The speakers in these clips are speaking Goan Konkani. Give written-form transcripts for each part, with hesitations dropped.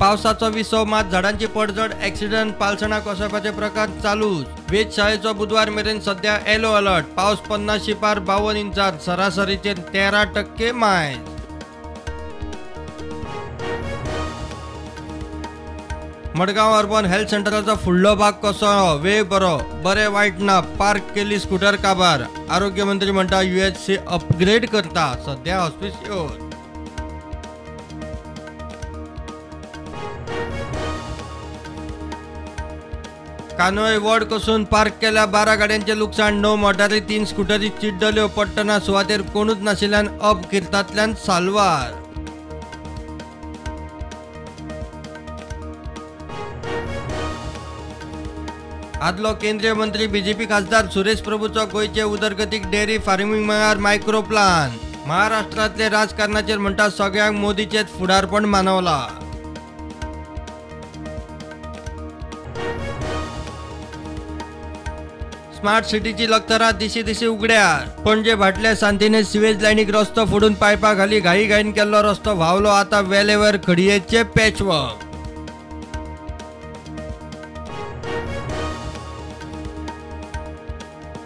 पावसाचो विसव मात झाडांची पडझड, ॲक्सिडंट, पालसणां कोसळपाचे प्रकार चालूच. वेधशाळेचो बुधवार मेरेन सध्या येलो अलर्ट. पावस 50 पार 52 इंचार, सरासरीचेर 13% मायज. मडगांव अर्बन हेल्थ सेंटराचो फुडलो भाग कोसळ्ळो, वेळ बरो, बरें वायट ना, पार्क केली स्कुटर काबार. आरोग्य मंत्री म्हणटा युएचसी अपग्रेड करता, सध्या हॉस्पिसियोर. कानोय वड कसून पार्क केल्या 12 गाड्यांचे लुकसाण, 9 मोटारी 3 स्कुटरी चिड्डल्यो. पडटना सुवातेर कोणूच नाशिल्ल्यान अपघातांतल्यान साल्वार. आदलो केंद्रीय मंत्री बीजेपी खासदार सुरेश प्रभूचो गोंयचे उदरगतीक डेअरी फार्मिंग मळार मायक्रो प्लान. महाराष्ट्रांतले राजकारणाचेर म्हणटा सगळ्यांक मोदीचेच फुडारपण मानवला. स्मार्ट सिटीची लखतरां दिशी दिशी उगड्यार. पणजे भाटल्या सांतिने सिवेज लायनीक रस्तो फोडून पायपा घाली, घाईघाईन केल्लो रस्तो व्हांवलो, आतां वेलेवर खडयेचे पॅचवर्क.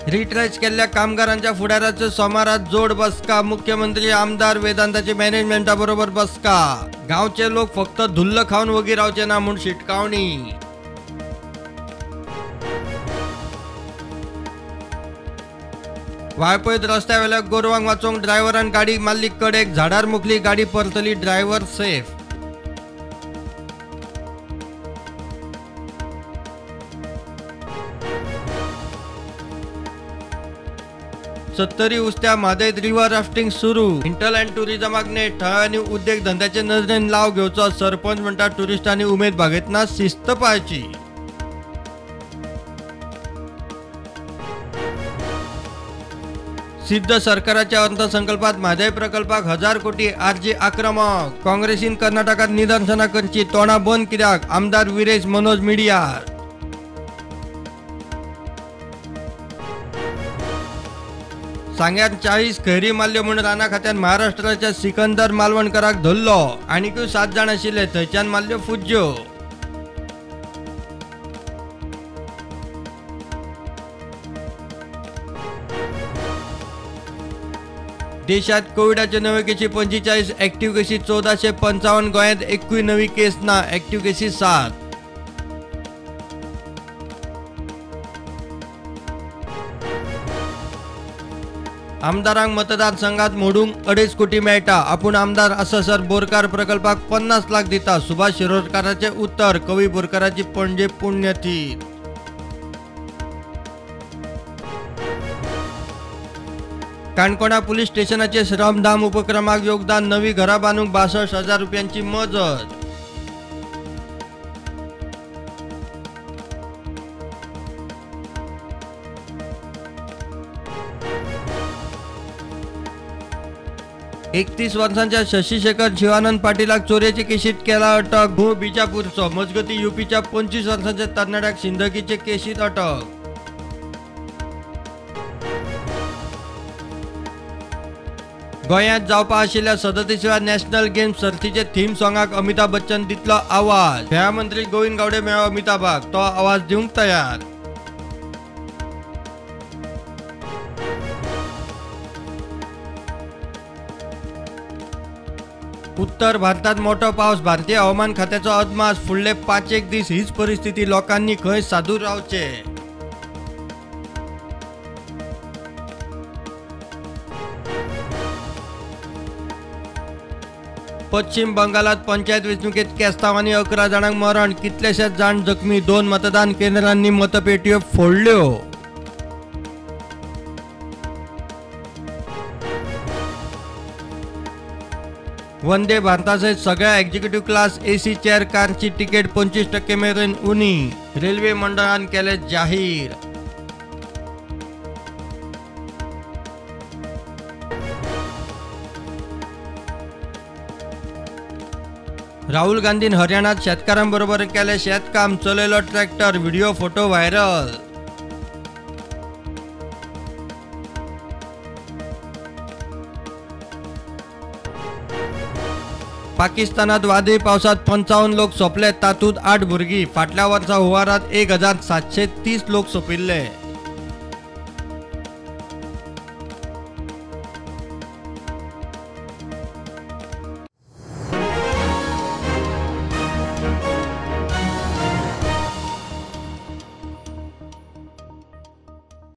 रिट्रेच केल्ल्या कामगारांच्या फुडाराचो सोमारात जोड बसका. मुख्यमंत्री, आमदार, वेदांताचे मॅनेजमेंटा बरोबर बसका. गांवचे लोक फक्त धुल्ल खावन वगी रावचे ना म्हूण शिटकावणी. वाळपयत रस्त्यावेल्या गोरवांक वाचोवंक ड्रायव्हरान गाडी मारली कडेक, झाडार मुखली गाडी परतली, ड्रायव्हर सेफ. सत्तरी उस्त्या म्हादयत रिव्हर राफ्टिंग सुरू. हिंटरलँड टुरिझमाक नेट, थळाव्यांनी उद्देग धंद्याचे नजरेन लाव घेवचो. सरपंच म्हणटा टुरिस्टांनी उमेद भागयतना शिस्त पाळची. सिद्ध सरकाराच्या अर्थसंकल्पात म्हादय प्रकल्पाक 1000 कोटी आरजी आक्रमक. काँग्रेसीन कर्नाटकात निदर्शनां करची, तोंडां बंद कित्याक? आमदार विरेश मनोज मिडियार. सांग्यार 40 खैरी मारल्यो म्हूण राना खात्यान महाराष्ट्राच्या सिकंदर मालवणकराक धरलो. आनीकूय 7 जाण आशिल्ले, थंयच्यान मारल्यो फुज्ज्यो. देशात कोविडाच्यो नव्यो केशी 45, ॲक्टिव्ह केशी 1455. गोंयांत एकूय नवी केस ना, ॲक्टिव्ह केशी 7. आमदारांक मतदारसंघात मोडूंक 2.5 कोटी मेळटा, आपूण आमदार आसासर बोरकार प्रकल्पाक 50 लाख दिता, सुभाष शिरोडकाराचें उत्तर. कवी बोरकाराची पणजे पुण्यतीथ. काणकोणा पुलीस स्टेशनाचे श्रमधाम उपक्रमाक योगदान, नवी घरां बांदूंक 62,000 रुपयांची मजत. एकतीस वर्सांच्या शशीशेखर शिवानंद पाटीलाक चोरयेचे केशीत केला अटक. मूळ बिजापूरचो, मजगती युपीच्या 25 वर्सांच्या तरणाट्याक सिंदगीचे केशीत अटक. गोंयांत जावपा आशिल्ल्या 37व्या नॅशनल गेम्स सर्तीचे थीम सॉंगाक अमिताभ बच्चन दितलो आवाज. खेळां मंत्री गोविंद गावडे मेळ्ळो अमिताभाक, तो आवाज दिवंक तयार. उत्तर भारतात मोठो पावस, भारतीय हवामान खात्याचो अदमास. फुडले 5-1 दीस हीच परिस्थिती, लोकांनी खंय सादूर रावचे. पश्चिम बंगालात पंचायत वेंचणुकेत केस्तांवांनी 11 जाणांक मरण, कितलेशेच जाण जखमी. 2 मतदान केंद्रांनी मतपेटयो फोडल्यो. वंदे भारतासयत सगळ्या एक्झिक्युटिव्ह क्लास एसी चेअर कारची तिकेट 25% मेरेन उणी, रेल्वे मंडळान केले जाहीर. राहुल गांधीन हरियाणात शेतकारांबरोबर केले शेतकाम, चलयलो ट्रॅक्टर, व्हिडिओ फोटो व्हायरल. पाकिस्तानात वादळी पावसात 55 लोक सोंपले, तातूंत 8 भुरगीं. फाटल्या वर्सा हुंवारात 1730 लोक सोंपिल्ले.